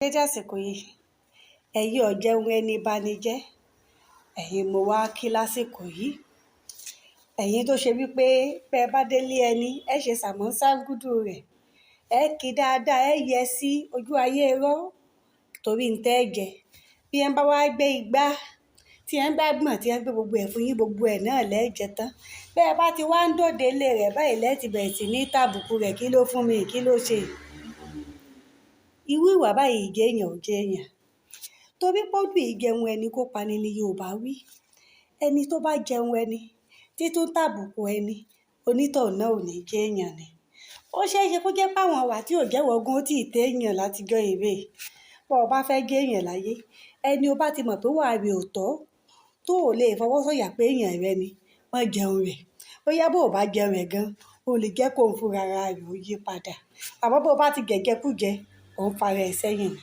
Dédé àsìkò yìí, ẹ̀yin ọ̀jẹun ẹni banijẹ́, ẹ̀yin mo wá kí lásìkò yìí. Ẹ̀yin tó ṣe wípé bẹ́ ẹ bá délé ẹni, ẹ ṣe sàmọ́-sáńgúdù rẹ̀, ẹ kí dáadáa, ẹ yẹ sí ojú ayé irọ́ torí ń tẹ́ ẹ jẹ. Bí ẹ bá wá gbé igbá, tí ẹ bá gbọ̀n, tí ẹ gbé gbogbo ẹ̀ fún yín, gbogbo ẹ̀ náà lẹ́ jẹ tán. Bẹ́ ẹ bá ti wá ń dòde ilé rẹ̀ báyìí lẹ́ ti bẹ̀rẹ̀ sí ní tàbùkù rẹ̀, kí ló fún mi, kí ló ṣe? Irú ìwà báyìí jẹ́ èèyàn ò jẹ́ èèyàn. Torí pé ó dùn ìjẹun ẹni kó pani ni Yorùbá wí. Ẹni tó bá jẹun ẹni, títún tàbùkù ẹni, onítọ̀hún náà ò ní jẹ́ èèyàn ni. Ó ṣe é ṣe kó jẹ́ pé àwọn ìwà tí ò jẹ́wọ́ gan ó tí ì tẹ́ èèyàn látijọ́ ìwé. Bó o bá fẹ́ jẹ́ èèyàn láyé, ẹni o bá ti mọ̀ pé ìwà rẹ̀ ò tọ́, tó ò lè fọwọ́ sọ̀yà pé èèyàn rẹ ni, má jẹun rẹ̀. Bóyá bó o bá jẹun rẹ̀ gan, ó lè jẹ́ kó ń fúnra ara rẹ̀ ó yí padà. Àmọ́ bó o bá ti jẹ̀jẹkújẹ, ò ń fara ẹ sẹ́yìn ni.